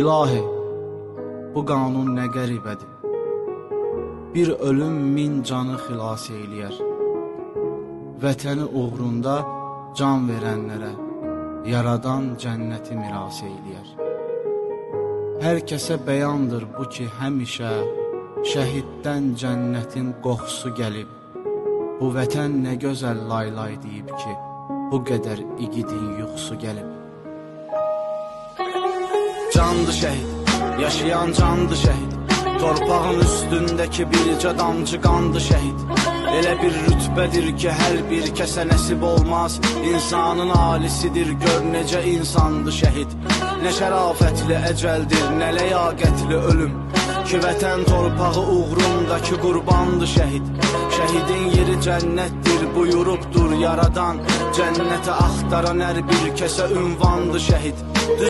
İlahi, bu qanun nə qəribədir. Bir ölüm 1000 canı xilas eyləyər. Vətəni uğrunda can verənlərə Yaradan cənnəti miras eyləyər. Hər kəsə bəyandır bu ki, həmişə şəhiddən cənnətin qoxusu gəlib. Bu vətən nə gözəl lay-lay deyib ki, bu qədər igidin yuxusu gəlib. Candır şəhid, yaşayan candır şəhid. Torpağın üstündəki bircə damcı qandır şəhid. Elə bir rütbədir ki, hər bir kəsə nəsib olmaz. İnsanın alisidir, gör necə insandır şəhid. Nə şərafətli əcəldir, nə ləyaqətli ölüm ki, vətən torpağı uğrundakı qurbandır şəhid. Şəhidin yeri cənnətdir, buyurubdur Yaradan. Cənnətə axtaran hər bir kəsə ünvandır şəhid.